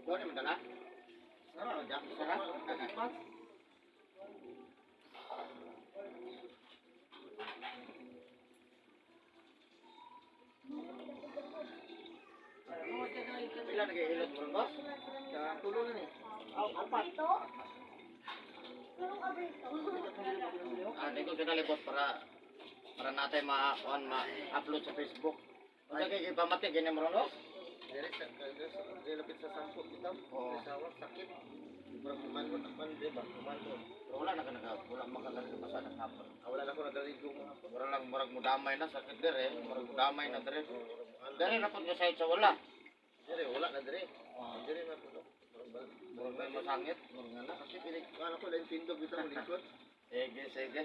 Doon mo dala? Sara, Jack, sara? Pas. Pila nagihilot mo ron, boss? Sa tulo na ni. Aw, apat. Ito? Anong abrito? Ah, di ko ganali, boss, para natay ma-on ma-upload sa Facebook. Unsa kay gipamati gini mo ron, boss? Dire sa dire lapit sa sampot bitaw. Oo. Dire sa awak sakit. Murag humanhon ang pan dire ba? Humanhon. Pero wala na ka naka, wala makakabasa ng hapon. Ah, wala na ko nagaligo mo hapon. Mura lang murag mudamay na sakit dire, murag mudamay na dire. Dire na pud nga side sa wala. Dire wala na dire. Oh. Dire na po. Murag Murag may masangit. murag nga na sakit ini ano ko lain tindog bitaw likod. Sige, sige.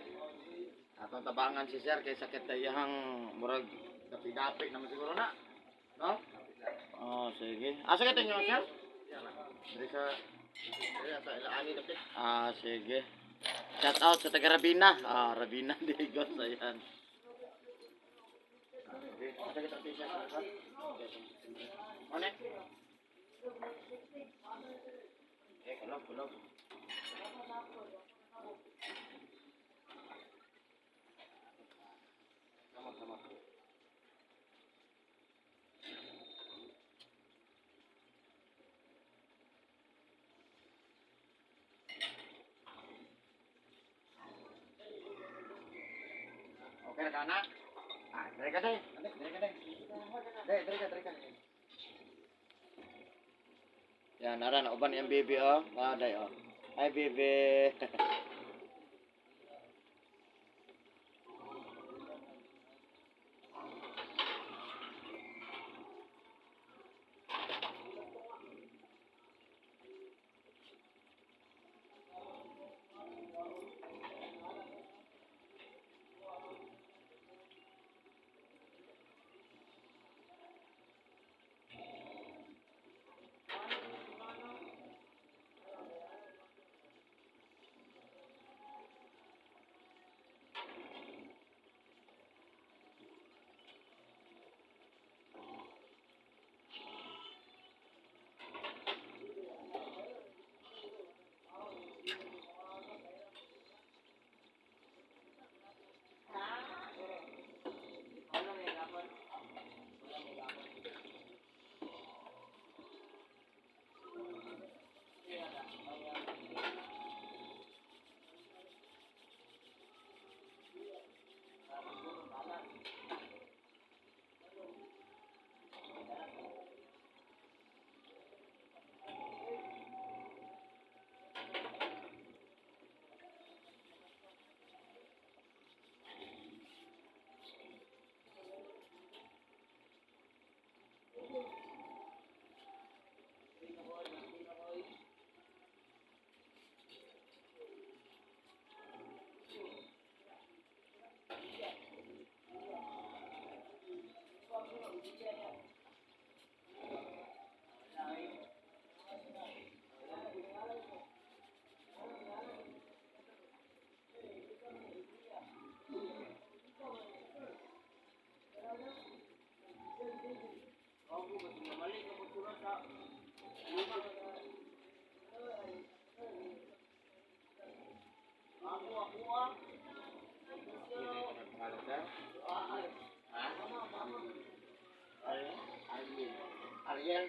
Atong tabangan si sir kay sakit na iyang murag dapi-dapi naman siguro na. No? Oh, sige. Asa ka tinyo, sir? Dire sa dire sa ilaani dapit. Ah, sige. Shout out sa taga Rabina. Ah, Rabina Digos, ayan. Ah, sige. Asa kita t-shirt, sir? Ano? Eh, kulog, kulog. Tama, tama. Okay na ka na? Ah, dire ka day. Dire ka day. Dire, dire ka, dire ka. Yan, nara na uban yung baby oh. Ah, day oh. Hi, baby. Pangalan, sir? Ha? Ariel? Ariel. Ariel?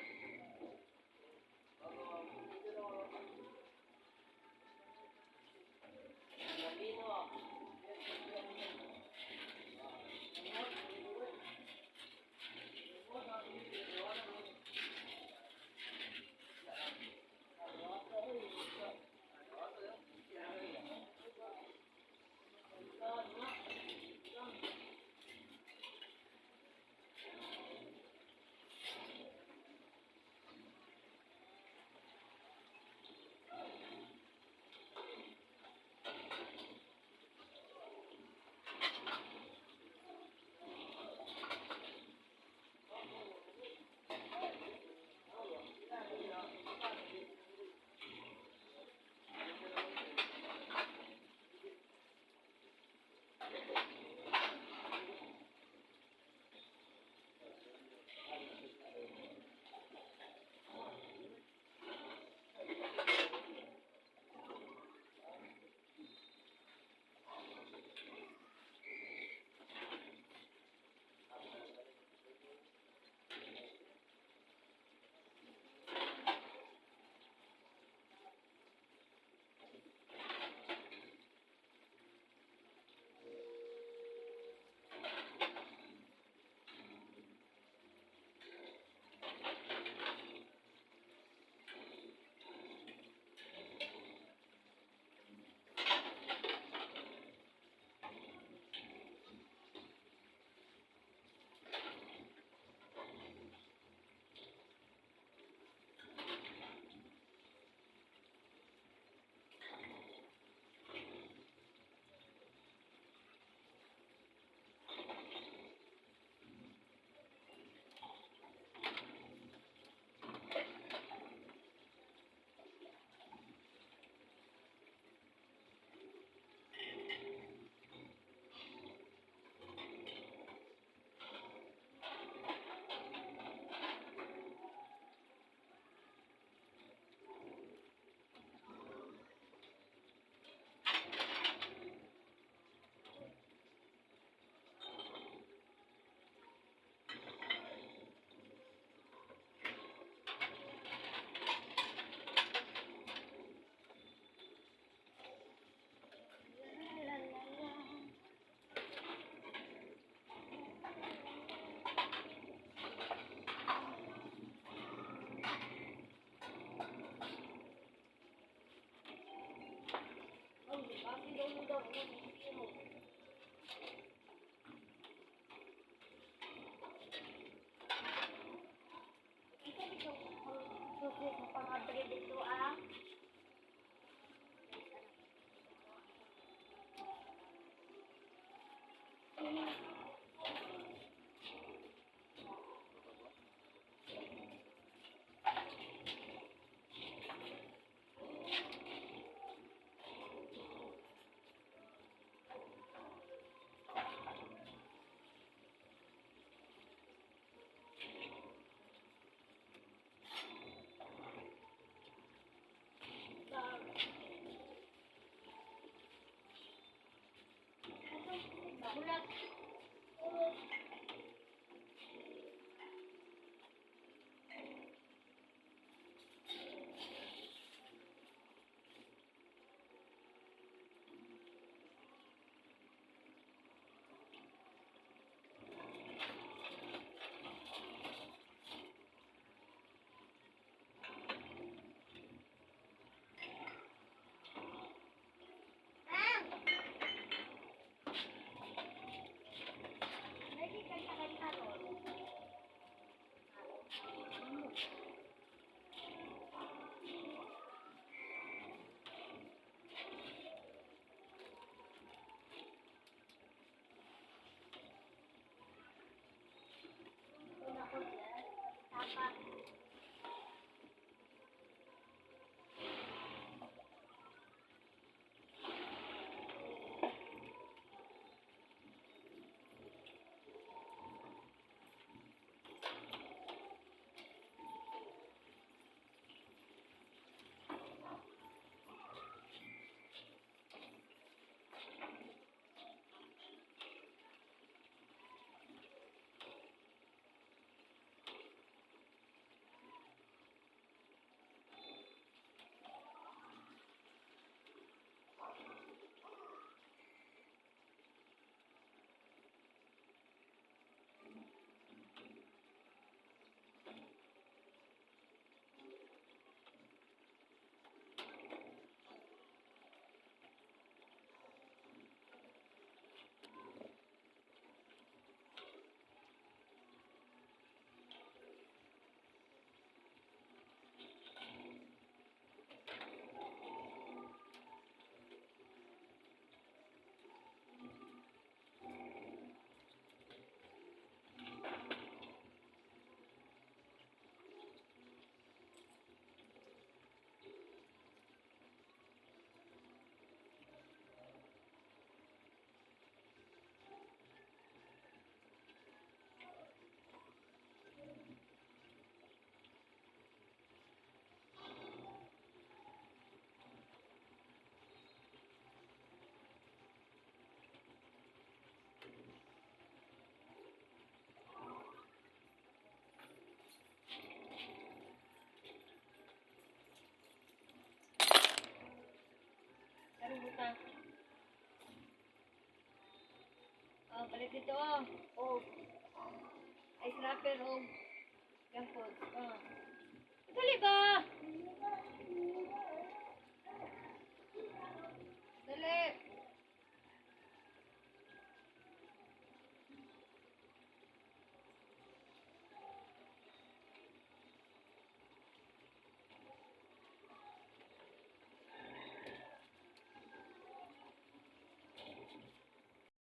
Zero. Ito dito, suko sa pangabri dito ah. Bulat. Ang! Lagi kanta-kanta ron. Una ko dyan. Tapa. Anong butang? Oh, palit dito oh. Oh. Ice wrapper oh. Junk food. Oh. Dali ba? Dali.